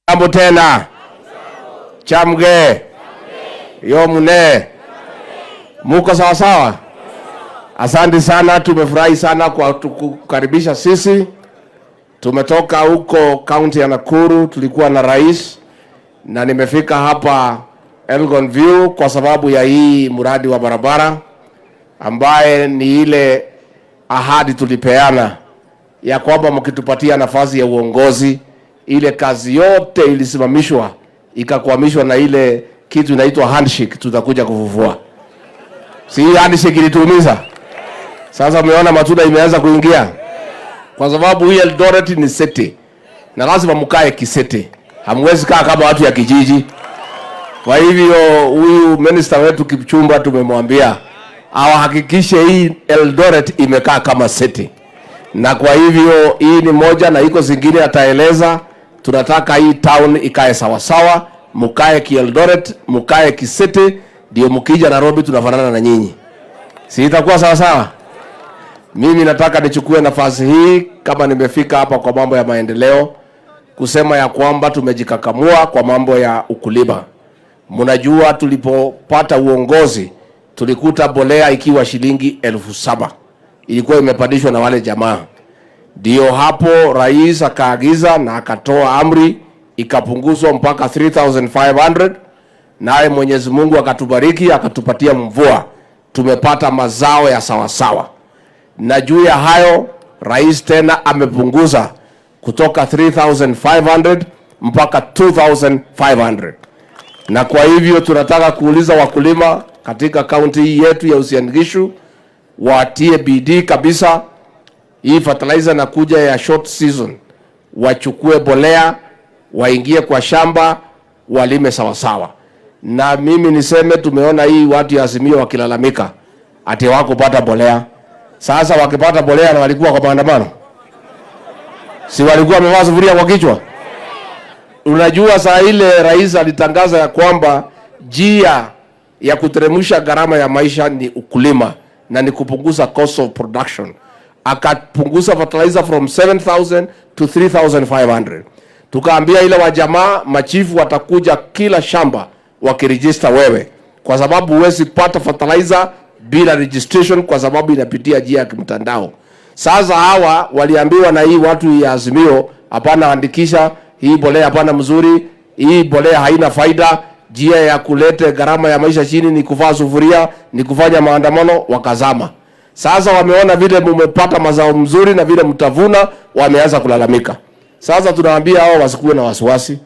Jambo tena. Chamgei. Iamune. Muko sawa sawa? Asante sana, tumefurahi sana kwa kukaribisha sisi. Tumetoka huko kaunti ya Nakuru, tulikuwa na rais na nimefika hapa Elgon View kwa sababu ya hii mradi wa barabara ambaye ni ile ahadi tulipeana ya kwamba mkitupatia nafasi ya uongozi, ile kazi yote ilisimamishwa ikakwamishwa na ile kitu inaitwa handshake, tutakuja kufufua. Si hii handshake ilituumiza? Sasa umeona matunda imeanza kuingia, kwa sababu hii Eldoret ni city na lazima mkae kicity, hamwezi kaa kama watu ya kijiji. Kwa hivyo huyu minister wetu Kipchumba tumemwambia awahakikishe hii Eldoret imekaa kama city, na kwa hivyo hii ni moja na iko zingine ataeleza. Tunataka hii town ikae sawasawa, mukae ki Eldoret, mukae kicity, ndio mkija Nairobi tunafanana na nyinyi, si itakuwa sawasawa? Mimi nataka nichukue nafasi hii kama nimefika hapa kwa mambo ya maendeleo kusema ya kwamba tumejikakamua kwa mambo ya ukulima. Mnajua tulipopata uongozi tulikuta bolea ikiwa shilingi 7,000 ilikuwa imepandishwa na wale jamaa. Ndio hapo rais akaagiza na akatoa amri ikapunguzwa mpaka 3500 naye Mwenyezi Mungu akatubariki akatupatia mvua, tumepata mazao ya sawasawa. Na juu ya hayo rais tena amepunguza kutoka 3500 mpaka 2500 na kwa hivyo tunataka kuuliza wakulima katika kaunti hii yetu ya Uasin Gishu watie bidii kabisa. Hii fertilizer nakuja ya short season, wachukue bolea, waingie kwa shamba, walime sawasawa. Na mimi niseme tumeona hii watu ya Azimio wakilalamika ati hawakupata bolea. Sasa wakipata bolea na walikuwa kwa maandamano, si walikuwa wamevaa sufuria kwa kichwa? Unajua, saa ile rais alitangaza ya kwamba njia ya kuteremsha gharama ya maisha ni ukulima na ni kupunguza cost of production. Akapunguza fertilizer from 7000 to 3500. Tukaambia ile wajamaa machifu watakuja kila shamba wakiregister wewe, kwa sababu huwezi pata fertilizer bila registration, kwa sababu inapitia njia ya kimtandao. Sasa hawa waliambiwa na hii watu ya Azimio, hapana, andikisha hii bolea, hapana mzuri, hii bolea haina faida. Njia ya kulete gharama ya maisha chini ni kuvaa sufuria, ni kufanya maandamano, wakazama. Sasa wameona vile mumepata mazao mzuri na vile mtavuna, wameanza kulalamika. Sasa tunawaambia hao wasikuwe na wasiwasi,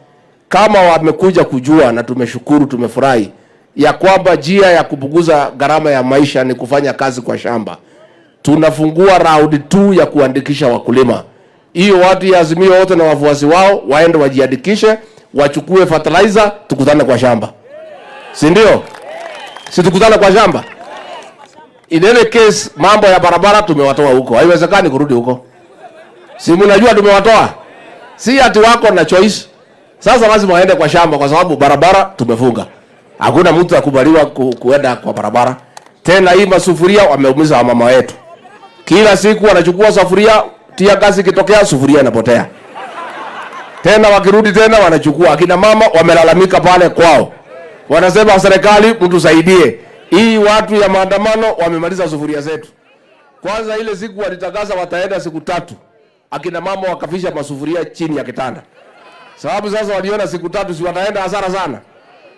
kama wamekuja kujua, na tumeshukuru, tumefurahi ya kwamba njia ya kupunguza gharama ya maisha ni kufanya kazi kwa shamba. Tunafungua round 2 ya kuandikisha wakulima. Hiyo watu ya Azimio wote na wafuasi wao waende wajiandikishe, wachukue fertilizer, tukutane kwa shamba, si ndio? Si tukutane kwa shamba? In any case, mambo ya barabara tumewatoa huko, haiwezekani kurudi huko. Si mnajua tumewatoa? Si ati wako na choice. Sasa lazima waende kwa shamba, kwa sababu barabara tumefunga. Hakuna mtu akubaliwa kuenda kwa barabara tena. Hii masufuria wameumiza wamama wetu. Kila siku wanachukua sufuria, tear gas ikitokea sufuria inapotea. Tena wakirudi tena wanachukua. Akina mama wamelalamika pale kwao, wanasema serikali, mtusaidie. Hii watu ya maandamano wamemaliza sufuria zetu. Kwanza ile siku walitangaza wataenda siku 3, akina mama wakafisha masufuria chini ya kitanda, sababu sasa waliona siku 3 si wataenda hasara sana.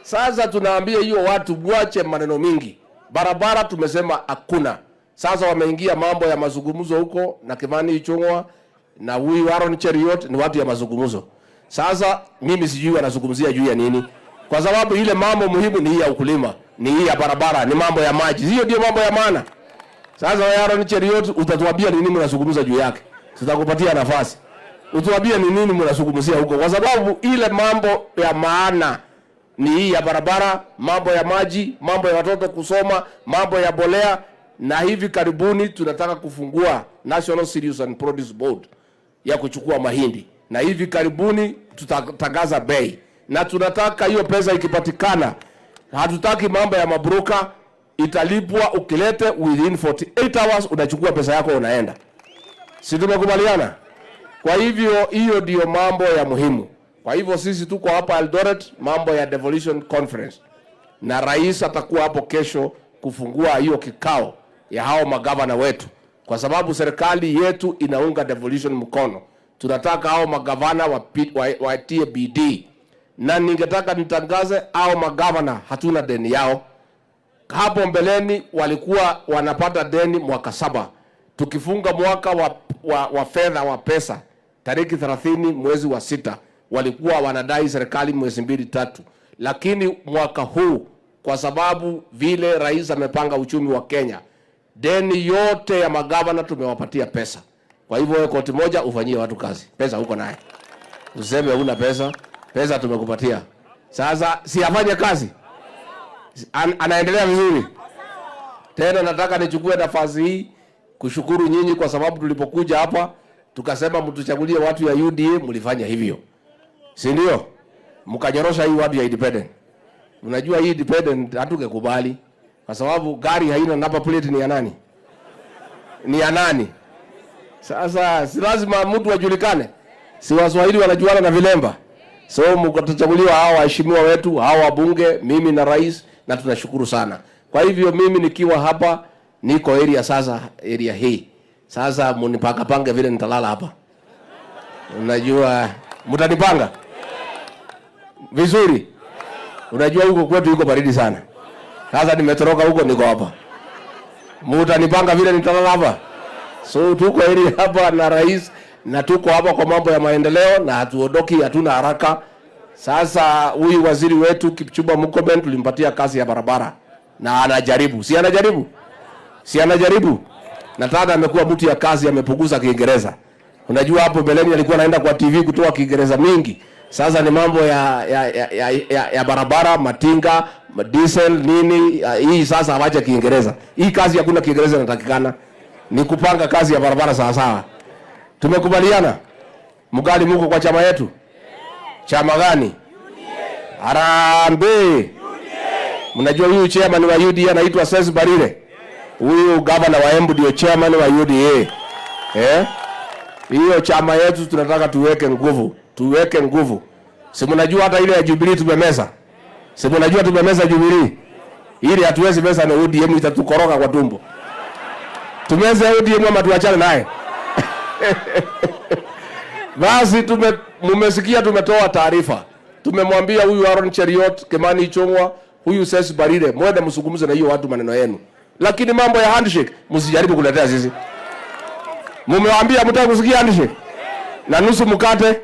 Sasa tunaambia hiyo watu mwache maneno mingi. Barabara tumesema hakuna. Sasa wameingia mambo ya mazungumzo huko na Kimani Ichung'wa na huyu Aaron Cheruiyot ni watu ya mazungumzo. Sasa mimi sijui wanazungumzia juu ya nini, kwa sababu ile mambo muhimu ni hii ya ukulima, ni hii ya barabara, ni mambo ya maji. Hiyo ndio mambo ya maana. Sasa wewe Aaron Cheruiyot utatuambia ni nini mnazungumza juu yake? Tutakupatia nafasi. Utuambie ni nini mnazungumzia huko, kwa sababu ile mambo ya maana ni hii ya barabara, mambo ya maji, mambo ya watoto kusoma, mambo ya bolea. Na hivi karibuni tunataka kufungua National Cereals and Produce Board ya kuchukua mahindi, na hivi karibuni tutatangaza bei, na tunataka hiyo pesa ikipatikana, hatutaki mambo ya mabroker, italipwa ukilete within 48 hours, unachukua pesa yako unaenda. Si tumekubaliana? Kwa hivyo hiyo ndio mambo ya muhimu. Kwa hivyo sisi tuko hapa Eldoret, mambo ya devolution conference, na rais atakuwa hapo kesho kufungua hiyo kikao ya hao magavana wetu, kwa sababu serikali yetu inaunga devolution mkono. Tunataka hao magavana watie bidii, na ningetaka nitangaze hao magavana hatuna deni yao. Hapo mbeleni walikuwa wanapata deni mwaka 7. Tukifunga mwaka wa fedha wa pesa tariki 30 mwezi wa 6, walikuwa wanadai serikali mwezi 2 3. Lakini mwaka huu kwa sababu vile rais amepanga uchumi wa Kenya, deni yote ya magavana tumewapatia pesa. Kwa hivyo wewe koti moja ufanyie watu kazi. Pesa uko naye. Useme huna pesa, pesa tumekupatia. Sasa si afanye kazi. Anaendelea vizuri. Tena nataka nichukue nafasi hii kushukuru nyinyi kwa sababu tulipokuja hapa tukasema mtuchagulie watu ya UDA, mlifanya hivyo. Si ndio? Mkanyorosha hii watu ya independent. Unajua hii independent hatungekubali kwa sababu gari haina number plate, ni ya nani? Ni ya nani? Sasa si lazima mtu ajulikane. Si Waswahili wanajuana na vilemba. So mkatuchaguliwa hawa waheshimiwa wetu, hawa wabunge, mimi na rais, na tunashukuru sana. Kwa hivyo mimi nikiwa hapa niko area sasa, area hii. Sasa mnipanga pange vile nitalala hapa. Unajua mtanipanga vizuri. Unajua huko kwetu yuko baridi sana. Sasa nimetoroka huko niko hapa. Mtanipanga vile nitalala hapa. So tuko area hapa na rais, na tuko hapa kwa mambo ya maendeleo na hatuondoki, hatuna haraka. Sasa huyu waziri wetu Kipchumba Murkomen tulimpatia kazi ya barabara na anajaribu. Si anajaribu? Si anajaribu? Na tata amekuwa mtu ya kazi, amepunguza Kiingereza. Unajua hapo mbeleni alikuwa anaenda kwa TV kutoa Kiingereza mingi. Sasa ni mambo ya barabara, matinga, diesel nini, hii sasa hawacha Kiingereza. Hii kazi hakuna Kiingereza inatakikana. Ni kupanga kazi ya barabara sawa sawa. Tumekubaliana? Mgali muko kwa chama yetu? Chama gani? Harambee. Mnajua huyu chairman wa UDA anaitwa Seth Barile. Huyu governor wa Embu ndio chairman wa UDA. Hiyo chama yetu tunataka tuweke nguvu, tuweke nguvu. Si mnajua hata ile ya Jubilee tumemeza. Si mnajua tumemeza Jubilee. Ile hatuwezi meza na ODM, itatukoroga kwa tumbo. Tumeze ODM ama tuachane naye? Basi mmesikia tumetoa taarifa. Tumemwambia huyu Aaron Cheruiyot, Kimani Ichung'wah, huyu Seth Barile, mwende mzungumze na hiyo watu maneno yenu. Lakini mambo ya handshake msijaribu kuletea sisi. Mumewaambia mtaka kusikia handshake? Na nusu mkate?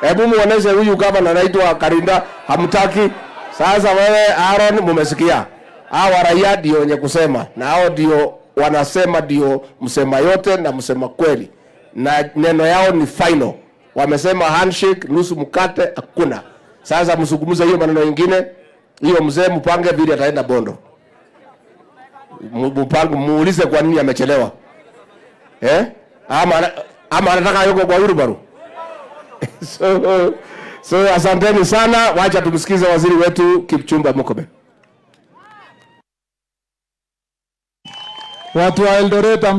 Hebu muoneshe huyu kama anaitwa Karinda hamtaki. Sasa wewe Aaron mumesikia. Hawa raia ndio wenye kusema, na hao ndio wanasema, ndio msema yote na msema kweli. Na neno yao ni final. Wamesema handshake, nusu mkate hakuna. Sasa mzungumze hiyo maneno mengine. Hiyo mzee mpange vile ataenda Bondo. Mpange, muulize kwa nini amechelewa. Ama anataka yuko kwa wheelbarrow. So asanteni sana, wacha tumsikize waziri wetu Kipchumba Murkomen. Watu wa Eldoret.